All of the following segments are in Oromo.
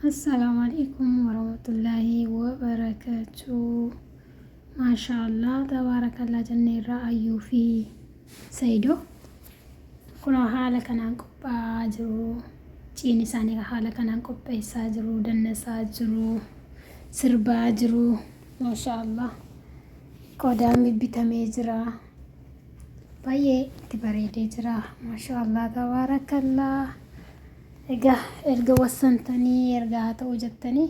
Assalaamu alaikum warahmatullaahi wabarakaatu. Maashaallah tabaarakallaa jenneerra Ayyuu fi Sayido. Kunoo haala kanaan qophaa'aa jiru. Ciin isaanii haala kanaan qopheessaa jiru, dannasaa jiru, sirbaa jiru. Maashaallah. Qodaan bibbitamee jira. Baay'ee itti bareedee jira. Maashaallah tabaarakallaa. Egaa erga wassantanii erga haa ta'u jettanii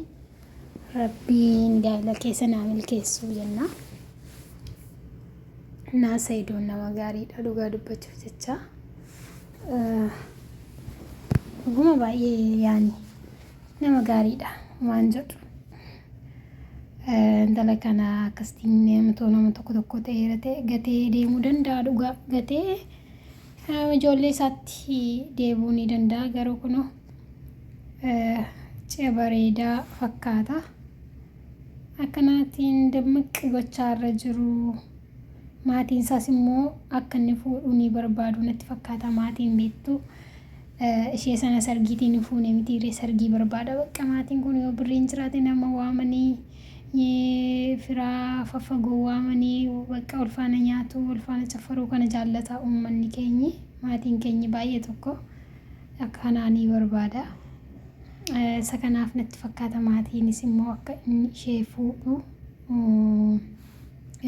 rabbiin gaa'ela keessa naa milkeessuu jenna. Naa Sayidoon nama gaariidha dhugaa dubbachuuf jecha. Dhuguma baay'ee yaani nama gaariidha waan jedhu. Intala kana akkasitiin nama tokko tokko ta'eera ta'e gatee deemuu danda'a dhugaa gatee Ijoollee isaatti deebi'uu ni danda'a garuu kunoo ci'a bareedaa fakkaata. Akkanaatiin dammaqi gochaa irra jiru. Maatiin isaas immoo akka inni fuudhu ni barbaadu natti fakkaata maatiin beektu. Ishee sana sargiitiin hin fuune mitiiree sargii barbaada bakka maatiin kun yoo birriin jiraate nama waamanii firaa faffagoo waamanii bakka ulfaana nyaatu ulfaana caffaruu kana jaallata uummanni keenyi maatiin keenyi baay'ee tokko akka kanaa ni barbaada. Isa kanaaf natti fakkaata maatiinis immoo akka inni ishee fuudhu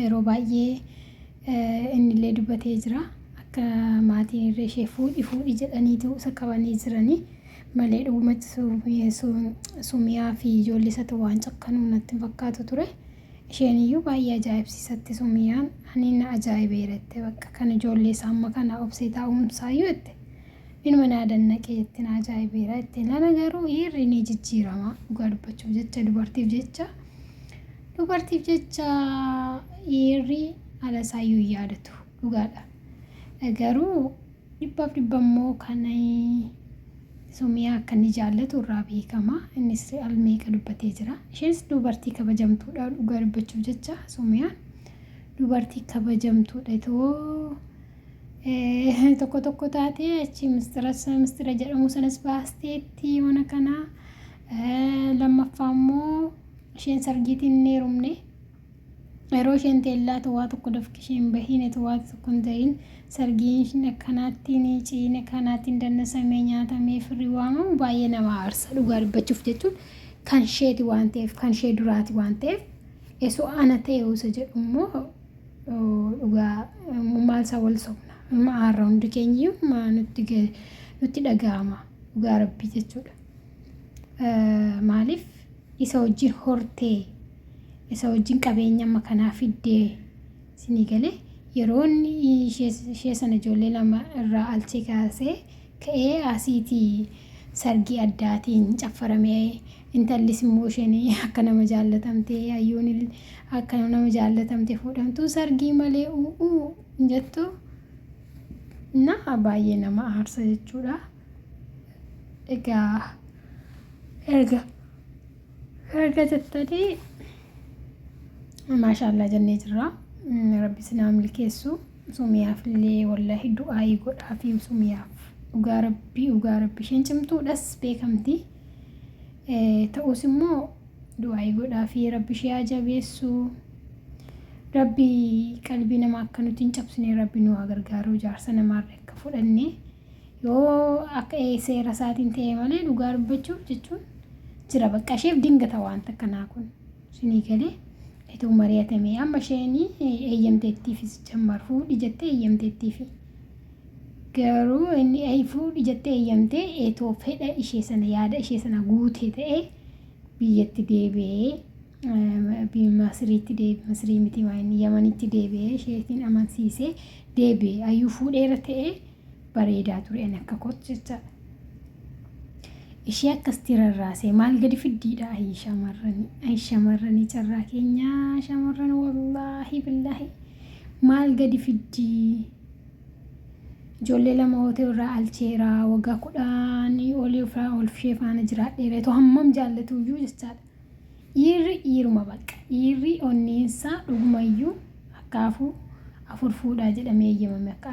yeroo baay'ee innillee dubbatee jira. Akka maatiin irra ishee fuudhi fuudhi jedhaniitu isa qabanii jiranii. Malee dhugumatti Sumiyaa fi ijoollee isatu waan cakkanuu natti hin fakkaatu ture. Isheen iyyuu baay'ee ajaa'ibsiisatti Sumiyaan ani na ajaa'ibeera jette bakka kan ijoollee isaa amma kana obsee taa'umsaayyuu jette. Inuma naa dannaqee jette na ajaa'ibeera jette. Lana garuu dhiirri ni jijjiirama dhugaa dubbachuuf jecha dubartiif jecha dubartiif jecha dhiirri haala isaayyuu hin yaadatu dhugaadha. Garuu dhibbaaf dhibba immoo kan Sumiyaa akka inni jaallatu irraa beekama. Innis al meeqa dubbatee jira. Isheenis dubartii kabajamtuudha dhugaa dubbachuuf jecha Sumiyaan dubartii kabajamtuudha itoo tokko tokko taatee achi mistira mistira jedhamu sanas baasteetti mana kanaa. Lammaffaa immoo isheen sargiitiin hin heerumne. Yeroo isheen teellaatu waa tokko dafqi isheen bahiin etu waa tokko hin ta'in sargiin isheen akkanaattiin ciin akkanaattiin dannasamee nyaatamee firri waamamu baay'ee nama aarsa dhugaa dubbachuuf jechuun kan isheeti waan ta'eef kan ishee duraati waan ta'eef esoo ana ta'e isa jedhu immoo dhugaa maal isaa wal sobna nama aarra hundi keenyiyyuu nutti nutti dhaga'ama dhugaa rabbii jechuudha. Maaliif isa wajjin hortee isa wajjin qabeenya amma kanaa fiddee isinii galee yeroo inni ishee sana ijoollee lama irraa alchee kaasee ka'ee asiitii sargii addaatiin caffaramee intallis immoo isheen akka nama jaallatamtee hayyuun akka nama jaallatamte fuudhamtu sargii malee u'uu jettu na baay'ee nama aarsa jechuudha. Egaa erga erga jettanii maashaallah jennee jirra. Rabbi isin haa milkeessu. Sumiyaaf illee wallahi du'aayii godhaafi sumiyaaf. Dhugaa rabbii dhugaa rabbi isheen cimtuudhas beekamti. Ta'us immoo du'aayii godhaafi rabbi ishee haa jabeessu. Rabbi qalbii namaa akka nuti hin cabsine rabbi nu haa gargaaru jaarsa namaarra akka fudhanne. Yoo akka seera isaatiin ta'e malee dhugaa dubbachuuf jechuun jira bakka isheef dingata wanta akkanaa kun isinii galee itoo mari'atamee amma isheen eeyyamteettiifis jammar fuudhi jettee eeyyamteettiifi garuu inni fuudhi jettee eeyyamtee etoo fedha ishee sana yaada ishee sana guutee ta'e biyyatti deebi'ee Masiriitti deebi'e Masirii miti Yamanitti deebi'ee isheetiin amansiisee deebi'e ayyuu fuudheera ta'e bareedaa ture ani akka kootti jechaadha. Ishee akkasitti rarraasee maal gadi fiddiidha ayi shamarranii ayi shamarranii carraa keenyaa shamarran wallaahi billaahi maal gadi fiddii ijoollee lama hootee irraa alcheera waggaa kudhaanii olii ofirraa ol ishee faana jiraadheera itoo hammam jaallatu iyyuu jechaadha. Dhiirri dhiiruma baqa dhiirri onneensaa dhugumayyuu akka afur fuudhaa jedhamee eeyyamame akka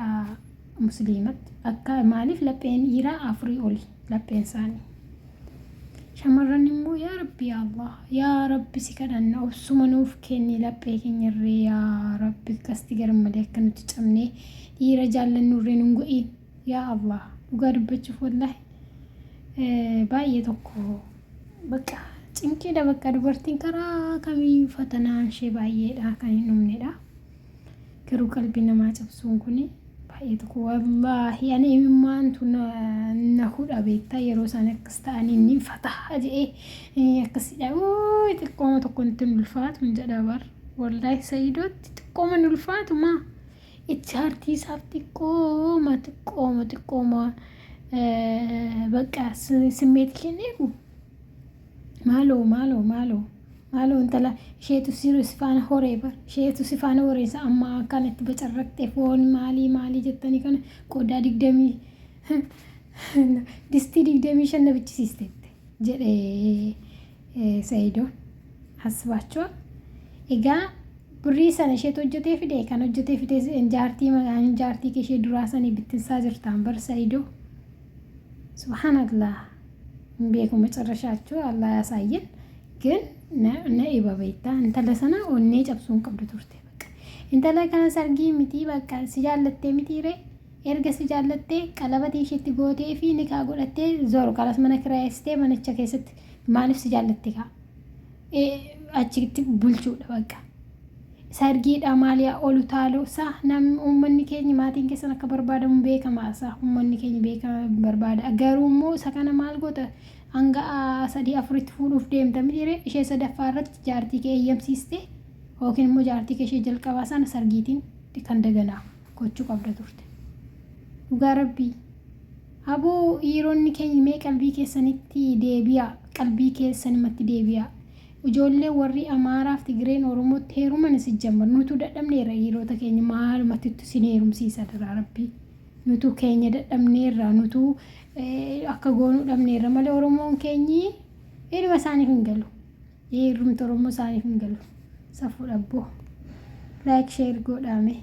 musliimatti akka maaliif lapheen dhiiraa afurii oli lapheen isaanii. Shamarran immoo yaa Rabbi yaa Allah yaa Rabbi si kadhanna obsuma nuuf kenni laphee keenya irree yaa Rabbi akkasitti garmalee akka nuti cabnee dhiira jaallannu irree nun go'iin yaa Allah. Dhugaa dubbachuuf wallaahi baay'ee tokko bakka cinqiidha, bakka dubartiin karaa kamiyyuu fatanaan ishee baay'eedha, kan hin dhumnedha. Garuu qalbii namaa cabsuun kun baay'ee tokko, wallaahi ani imimmaantu na hudha beektaa. Yeroo isaan akkas ta'anii inni fataa jedhee akkasidha, xiqqooma tokko nutti hin ulfaatu hin jedha bar. Wallaahi Sa'iidootti xiqqooma hin ulfaatu, maa itti hartiisaaf xiqqooma xiqqooma xiqqooma bakka simmeet isheen eegu. Maaloo maaloo maaloo maaloo, intala isheetu si faana horee bar, isheetu si faana horee. Isa ammaa akkanatti bacarraqxee foon maalii maalii jettanii kana qodaa 20, distii 25 na bichisiisteette jedhee Sa'iidoon. Asbaachuwa egaa birrii sana isheetu hojjetee fide, kan hojjetee fide jaartii maqaan jaartii kee ishee duraa sanii bittinsaa jirtaan bar Sa'iidoo. Subhaanallah, hin beeku, macarrashaachuu Allah ያሳየን ግን na iba beektaa, intala sana onnee cabsuu hin qabdu turte. Bakka intala kana sargii miti, bakka si jaallattee miti ree? Erga si jaallattee qalabatii isheetti gootee fi nikaa godhattee zoro kalas mana kireessitee manicha keessatti maaliif si jaallatte kaa achitti bulchuudha. Bakka sargiidha maaliyaa olu taaloo sa namni uummanni keenya maatiin keessan akka barbaadamu beekamaa, sa uummanni keenya beekama barbaada. Garuu immoo isa kana maal goota? Hanga sadii afuritti fuudhuuf deemta mitiire? Ishee sadaffaa irratti jaartii kee eeyyamsiiste yookiin immoo jaartii kee ishee jalqabaa sana sargiitiin kan daganaa gochuu qabda turte. Dhugaa Rabbii. Aboo, dhiironni keenya mee qalbii keessanitti deebi'a, qalbii keessanimatti deebi'a. Ijoollee warri Amaaraaf Tigireen Oromootti heeruman sijjammar nutu dadhabneerra. Dhiirota keenya maalumatti isin heerumsiisa daraa Rabbii? Nutu keenya dadhabneerra, nutu akka goonuu dhabneerra malee Oromoon keenyi ilma isaaniif hin galu. Heerumti Oromoo isaaniif hin galu. Safuu dhabboo. Like, share godhaame.